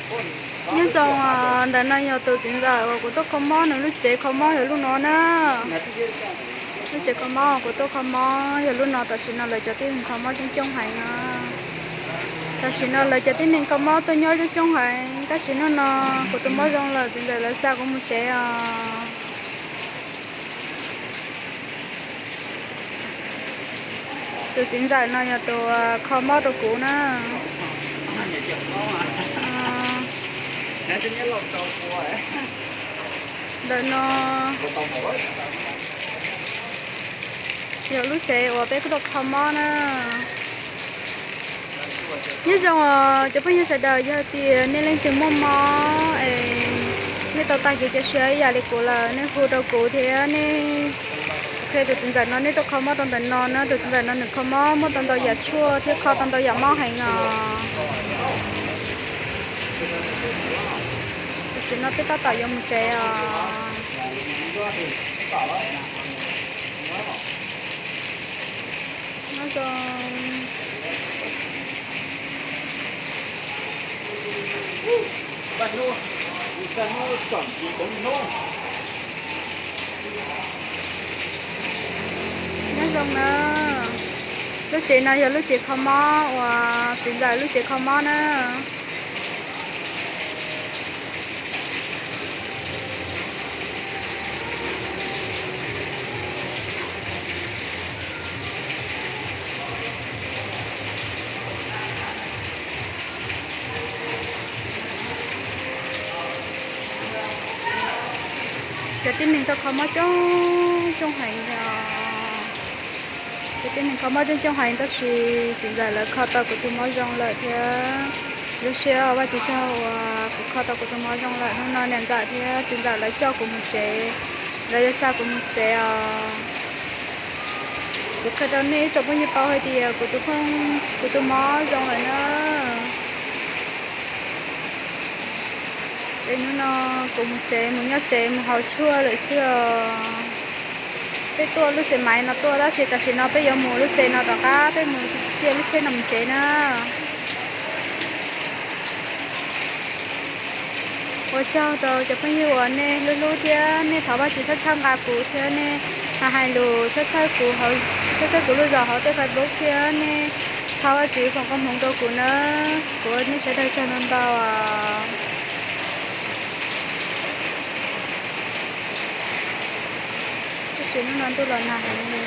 Nyob zoo, ntawm no yog tus txiv ntxawm uas kuv tuaj kho mob, nws lub tsev kho mob yog lub no na. Lub tsev kho mob kuv tuaj kho mob yog lub no. Tam sim no lawv cov tib neeg kho mob coob coob heev no. Tam sim no lawv cov tib neeg kho mob tuaj nyob coob coob heev, tab sis hnub no kuv tus mob zoo lawm, txiv ntxawm lawv xa kuv mus tsev os. Tus txiv ntxawm no yog tus kho mob rau kuv na. Ntawm no yog lub tsev uas peb tuaj kho mob na. Nyob zoo os cov phooj ywg sawv daws, yog tias nej leej twg muaj mob es nej tau tag kev cia siab ib yam li kuv lawm, nej hu rau kuv thiab nej qhia tus txiv ntxawm no nej tuaj kho mob rau ntawm no na. Tus txiv ntxawm no nws kho mob muaj tau ntau yam tshuaj thiab kho tau ntau yam mob heev os. Tam sim no peb tab tom yuav mus tsev os. Nyob zoo. Nyob zoo na. Lub tsev no yog lub tsev kho mob uas txiv ntxawm lub tsev kho mob na. Cov tib neeg tuaj kho mob coob coob heev os. Cov tib neeg kho mob coob coob heev, tab sis txiv ntxawm lawv kho tau kuv tus mob zoo lawm thiab. Zoo siab Vajtswv tsaug uas kuv kho tau kuv tus mob zoo lawm. Hnub no niam ntxawm thiab txiv ntxawm lawv coj kuv mus tsev, lawv yuav xa kuv mus tsev os. Kuv qhia rau nej ib tsoom phooj ywg paub hais tias kuv tus, kuv tus mob zoo lawm na. Es hnub no kuv mus tsev, mus nyob tsev mus haus tshuaj lawm xwb os. Peb tuaj lub xe maiv no tuaj, tab sis tam sim no peb yuav mus lub xe no rov qab, peb mus cia lub tsheb no mus tsev na. Ua tsaug rau cov phooj ywg uas nej hlub hlub thiab nej thov Vajtswv txhawb txhawb nqa kuv thiab nej hais lus txhawb txhawb kuv, txhawb txhawb kuv lub zog hauv tej Facebook thiab nej thov Vajtswv foom koob hmoov rau kuv nawb. Kuv ua nej sawv daws tsaug ntau ntau. Tab sis hnub no ntuj los nag heev li.